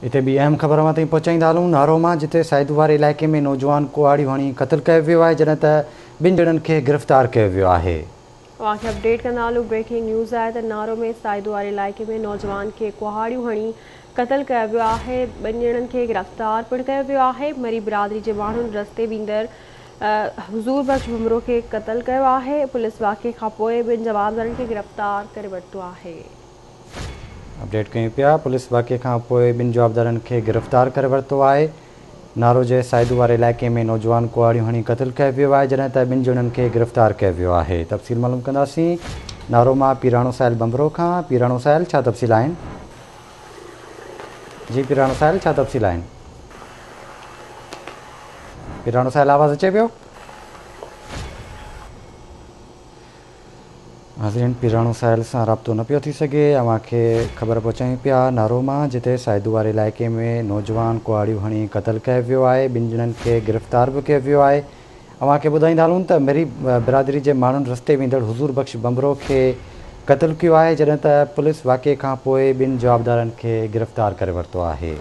هتي ٻي اهم خبر اوهان تائين پهچائيندا هلون نارو مان جتي سائدو واري علائقي ۾ نوجوان ڪهاڙيون هڻي قتل ڪيو ويو آهي جڏهن ته ٻن ڄڻن کي گرفتار ڪيو ويو آهي. اوهان کي اپڊيٽ ڪندا هلون بريڪنگ نيوز آهي ته نارو ۾ سائدو واري علائقي ۾ نوجوان کي ڪهاڙيون هڻي قتل ڪيو ويو آهي ٻن ڄڻن کي گرفتار پڻ ڪيو ويو آهي مري برادري جي ماڻهن رستي ويندڙ حضور بخش ڀنڀرو کي قتل ڪيو آهي پوليس واقعي کانپوء ٻن جوابدارن کي گرفتار ڪري ورتو آهي. اپڊيٽ ڪيون پيا، پوليس واقعي کان پوء ٻن جوابدارن کي گرفتار ڪري ورتو آهي، نارو جي سائدو واري علائقي ۾ نوجوان ڪهاڙيون هڻي قتل ڪيو ويو آهي، جڏهن ته ٻن ڄڻن کي گرفتار ڪيو ويو آهي، تفصيل معلوم ڪنداسين نارو مان پيراڻو ساحل ڀنڀرو کان، پيراڻو ساحل ڇا تفصيل آهن؟ جي پيراڻو ساحل ڇا تفصيل آهن؟ پيراڻو ساحل آواز اچي پيو؟ ناظرين پيراڻو ساحل سان رابطو نه پيو ٿي سگهي اوهان کي خبر پهچايون پيا نارو مان جتي سائدو واري علائقي ۾ نوجوان ڪهاڙيون هڻي قتل ڪيو ويو آهي ٻن ڄڻن کي گرفتار به ڪيو ويو آهي اوهان کي ٻڌائيندا هلون ته مري برادري جي ماڻهن رستي ويندڙ حضور بخش ڀنڀرو کي قتل ڪيو آهي جڏهن ته پوليس واقعي کان پوء ٻن جوابدارن کي گرفتار ڪري ورتو آهي.